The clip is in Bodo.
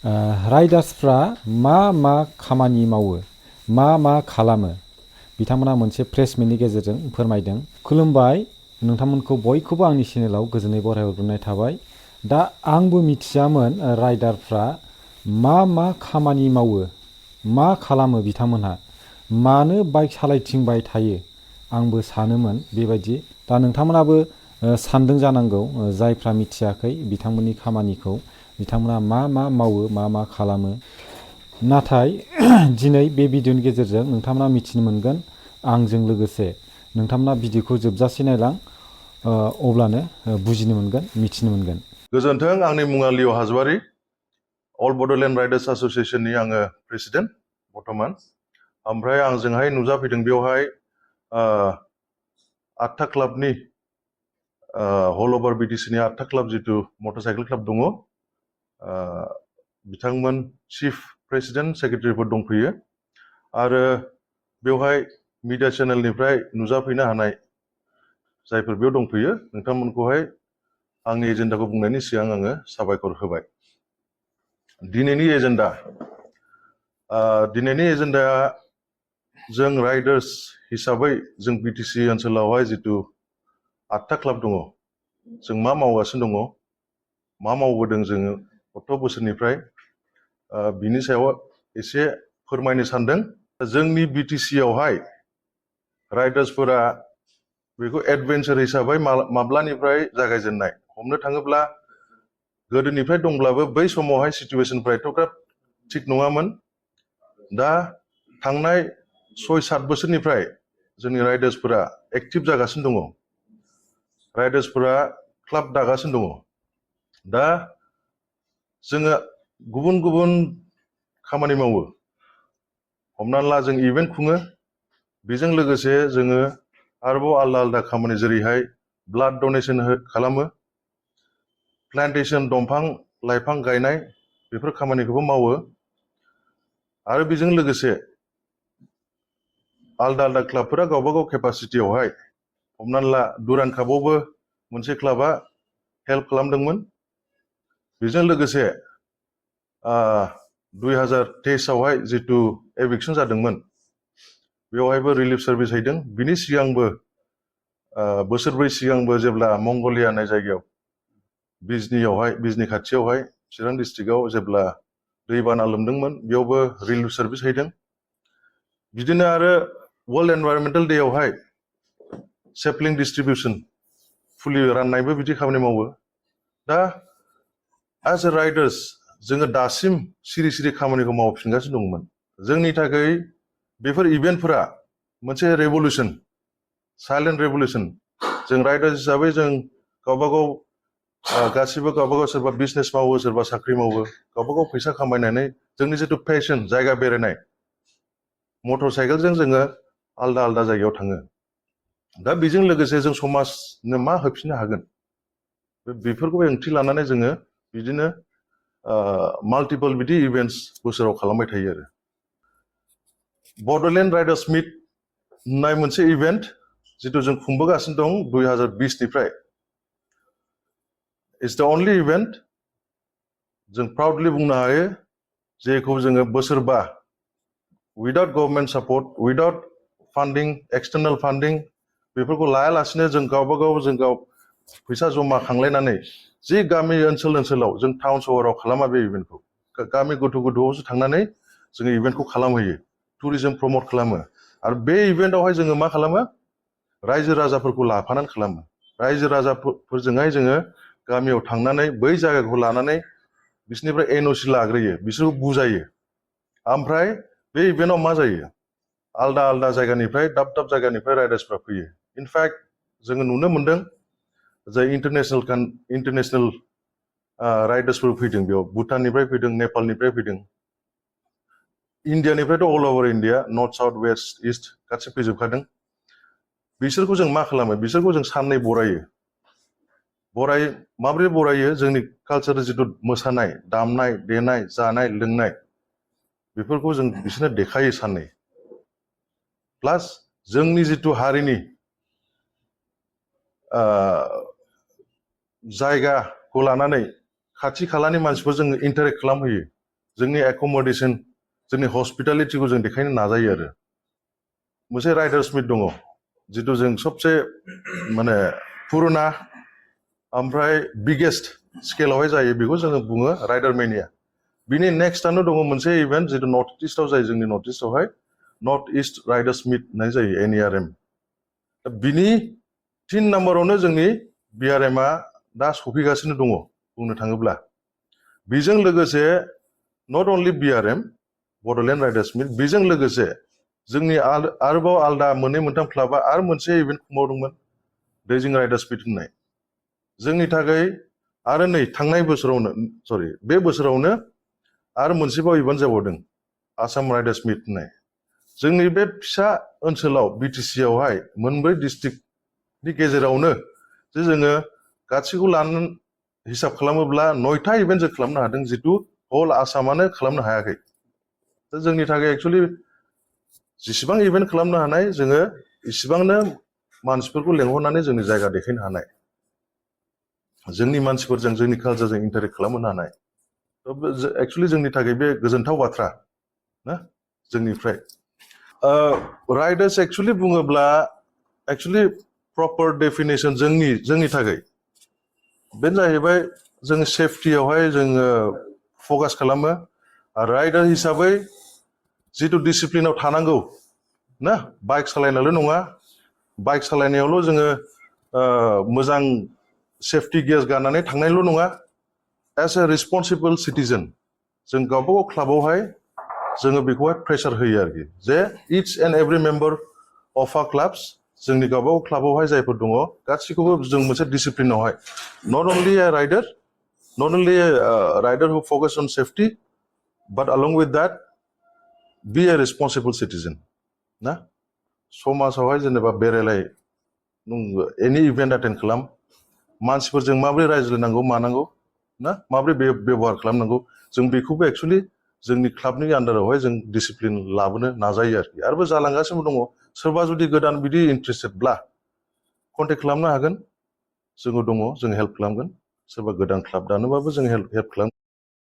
राइडार्सफ्रा मा खामानि मावो मा खालामो बिथांमोना मोनसे प्रेसमिटनि गेजेरजों फोरमायदों। खुलुमबाय नोंथांमोनखौ बयखौबो आंनि चेनेलाव गोजोनै बरायहरग्रोनाय थाबाय। दा आंबो मिथियामोन राइडारफ्रा मा खामानि मावो मा खालामो बिथांमोनहा मानो बाइक सालायथिंबाय थायो आंबो सानोमोन बेबायदि। दा नोंथांमोनाबो सानदों जानांगौ जायफ्रा मिथियाखै बिथांमोननि खामानिखौ बिथांमोना मा मावो मा खालामो। नाथाय दिनै बे भिडिअनि गेजेरजों नोंथांमोना मिथिनो मोनगोन आंजों लोगोसे। नोंथांमोना भिडिअखौ जोबजासे नायलां अब्लानो बुजिनो मोनगोन मिथिनो मोनगोन। गोजोन्थों, आंनि मुङा लिअ हाजवारि, अल बड'लेण्ड राइडार्स एस'सिएशननि आङो प्रेसिडेन्ट बर्तमान। ओमफ्राय आंजोंहाय नुजाफैदों बेवहाय 8था क्लाबनि हल ओभार बिटिसिनि 8था क्लाब जितु मटरसाइकेल क्लाब दङ, बिथांमोन चिफ प्रेसिडेन्ट सेक्रेटारिफोर दंफैयो आरो बेवहाय मिडिया चेनेलनिफ्राय नुजाफैनो हानाय जायफोर बेयाव दंफैयो नोंथांमोनखौहाय आंनि एजेन्डाखौ बुंनायनि सिगां आङो साबायखर होबाय। दिनैनि एजेन्डाया जों राइडार्स हिसाबै जों बिटिसि ओनसोलावहाय जितु 8था क्लाब दङ, जों मा मावगासिनो दङ, मा मावबोदों जोङो 8 बोसोरनिफ्राय, बिनि सायाव एसे फोरमायनो सानदों। जोंनि बिटिसि आवहाय राइडार्सफोरा बेखौ एडभेन्सार हिसाबै माब्लानिफ्राय जागायजेननाय हमनो थाङोब्ला गोदोनिफ्राय दंब्लाबो बै समावहाय सिचुवेसनफ्रा एथ'ग्राब थिग नङामोन। दा थांनाय 6-7 बोसोरनिफ्राय जोंनि राइडार्सफोरा एक्टिभ जागासिनो दङ, राइडार्सफोरा क्लाब दागासिनो दङ। दा जोङो गुबुन गुबुन खामानि मावो, हमनानै ला जों इभेन्ट खुङो, बेजों लोगोसे जोङो आरोबाव आलदा खामानि जेरैहाय ब्लाड डनेसन खालामो, प्लान्टेसन दंफां लाइफां गायनाय बेफोर खामानिखौबो मावो। आरो बेजों लोगोसे आलदा क्लाबफोरा गावबा गाव केपासिटियावहाय, हमनानै ला दुरान्ड कापआवबो मोनसे क्लाबा हेल्प खालामदोंमोन। बेजों लोगोसे 2023 आवहाय जितु एभिक्सन जादोंमोन बेवहायबो रिलिफ सार्भिस हैदों। बिनि सिगांबो बोसोरब्रै सिगांबो जेब्ला मंगलिया होननाय जायगायाव बिजनी खाथियावहाय चिरां डिस्ट्रिक्टआव जेब्ला दैबाना लोमदोंमोन बेयावबो रिलिफ सार्भिस हैदों। बिदिनो आरो वर्ल्ड एनवायरनमेन्टेल डे आवहाय सेपलिं डिस्ट्रिबिउसन फुलि राननायबो बिदि खामानि मावो। दा एज ए राइडार्स जोङो दासिम सिरि खामानिखौ मावफिनगासिनो दंमोन। जोंनि थाखाय बेफोर इभेन्टफोरा मोनसे रेभलिउसन, साइलेन्ट रेभलिउसन। जों राइडार्स हिसाबै जों गावबा गाव गासिबो गावबा गाव सोरबा बिजनेस मावो, सोरबा साख्रि मावो, गावबा गाव फैसा खामायनानै जोंनि जितु पेशन जायगा बेरायनाय मटर साइकेलजों जोङो आलदा जायगायाव थाङो। दा बेजों लोगोसे जों समाजनो मा होफिननो हागोन बेफोरखौ ओंथि लानानै जोङो बिदिनो माल्टिपल बिदि इभेन्ट्स बोसोराव खालामबाय थायो। आरो बड'लेण्ड राइडार्स मिट होननाय मोनसे इभेन्ट जितु जों खुंबोगासिनो दं 2020 निफ्राय, इट्स द अनलि इभेन्ट जों प्राउडलि बुंनो हायो जेखौ जोङो बोसोरबा उइदाउट गभर्नमेन्ट सापर्ट, उइदाउट फान्डिं, एक्सटार्नेल फान्डिं बेफोरखौ लायालासिनो जों गावबा गाव फैसा जमा खांलायनानै जि गामि ओनसोलाव जों टाउन सहराव खालामा बे इभेन्टखौ, गामि गोथौआवसो थांनानै जोङो इभेन्टखौ खालामहैयो, टुरिजम प्रमट खालामो। आरो बे इभेन्टआवहाय जोङो मा खालामो, रायजो राजाफोरखौ लाफानानै खालामो। रायजो राजाफोरजोंहाय जोङो गामियाव थांनानै बै जायगाखौ लानानै बिसोरनिफ्राय एनअसि लाग्रोयो, बिसोरखौ बुजायो। ओमफ्राय बे इभेन्टआव मा जायो, आलदा जायगानिफ्राय दाब जायगानिफ्राय राइडार्सफ्रा फैयो। इनफेक्ट जोङो नुनो मोनदों जे इन्टारनेसनेल राइडार्सफोर फैदों, बेयाव भुटाननिफ्राय फैदों, नेपालनिफ्राय फैदों, इण्डियानिफ्रायथ' all over India, north south west east गासै फैजोबखादों। बिसोरखौ जों मा खालामो, बिसोरखौ जों साननै बरायो। माबोरै बरायो, जोंनि कालचार जितु मोसानाय, दामनाय देनाय, जानाय लोंनाय बेफोरखौ जों बिसोरनो देखायो साननै। प्लास जोंनि जितु हारिनि जायगाखौ लानानै खाथि खालानि मानसिफोर जोङो इन्टारेक्ट खालामहोयो। जोंनि एकोमोडेशन जोंनि हस्पिटालिटिखौ जों देखायनो नाजायो आरो मोनसे राइडार्स मिट दङ जितु जों सबसे माने पुरुना ओमफ्राय बिगेस्ट स्केलावहाय जायो बेखौ जोङो बुङो राइडार मेनिया बिनि नेक्स्टआनो दङ मोनसे इभेन्ट जितु नर्थ इस्टआव जायो जोंनि नर्थ इस्टआवहाय नर्थ इस्ट राइडार्स मिट होननाय जायो NERM बिनि 3 नाम्बारावनो जोंनि BRMआ दा सफैगासिनो दङ बुंनो थाङोब्ला बेजों लोगोसे not only BRM Bodoland riders meet बेजों लोगोसे जोंनि आरोबाव आलदा मोननै मोनथाम क्लाबा आरो मोनसे इभेन्ट खुंबावदोंमोन दैजिं राइडार्स मिट होननाय जोंनि थाखाय आरो नै थांनाय बोसोरावनो सरि बे बोसोरावनो आरो मोनसेबाव इभेन्ट जाबावदों आसाम राइडार्स मिट होननाय जोंनि बे फिसा ओनसोलाव BTC आवहाय मोनब्रै डिस्ट्रिक्टनि गेजेरावनो जे जोङो गासैखौ लानानै हिसाब खालामोब्ला 9टा इभेन्ट जों खालामनो हादों जितु हल आसामानो खालामनो हायाखै दा जोंनि थाखाय एक्चुअलि जेसेबां इभेन्ट खालामनो हानाय जोङो इसेबांनो मानसिफोरखौ लेंहरनानै जोंनि जायगा देखायनो हानाय जोंनि मानसिफोरजों जोंनि कालचारजों इन्टारेक्ट खालामनो हानाय एक्चुअलि जोंनि थाखाय बे गोजोनथाव बाथ्रा ना जोंनिफ्राय राइडार्स एक्चुअलि बुङोब्ला एक्चुअलि प्रपर डेफिनेसन जोंनि थाखाय बेनो जाहैबाय जों सेफटियावहाय जोङो फकास खालामो राइडार हिसाबै जितु डिसिप्लिनाव थानांगौ ना बाइक सालायनायल' नङा बाइक सालायनायावल' जोङो मोजां सेफटि गियार्स गाननानै थांनायल' नङा एज ए रिसपन्सिबल सिटिजेन जों गावबागाव क्लाबावहाय जोङो बेखौहाय प्रेसार होयो आरोखि जे each and every member of आ क्लाब्स जोंनि गावबागाव क्लाबावहाय जायफोर दङ गासैखौबो जों मोनसे डिसिप्लिनावहाय not only a rider who focus on safety but along with that be a responsible citizen ना समाजावहाय जेनेबा बेरायलाय नों एनि इभेन्ट एटेन्ड खालाम मानसिफोरजों माबोरै रायज्लायनांगौ मानांगौ ना माबोरै बेबहार खालामनांगौ जों बेखौबो एक्चुअलि जोंनि क्लाबनि आन्डारावहाय जों डिसिप्लिन लाबोनो नाजायो आरोखि आरोबो जालांगासिनो दङ सोरबा जुदि गोदान बिदि इन्ट्रेस्टेडब्ला कन्टेक्ट खालामनो हागोन जोङो दङ जों हेल्प खालामगोन सोरबा गोदान क्लाब दानोबाबो जों हेल्प खालाम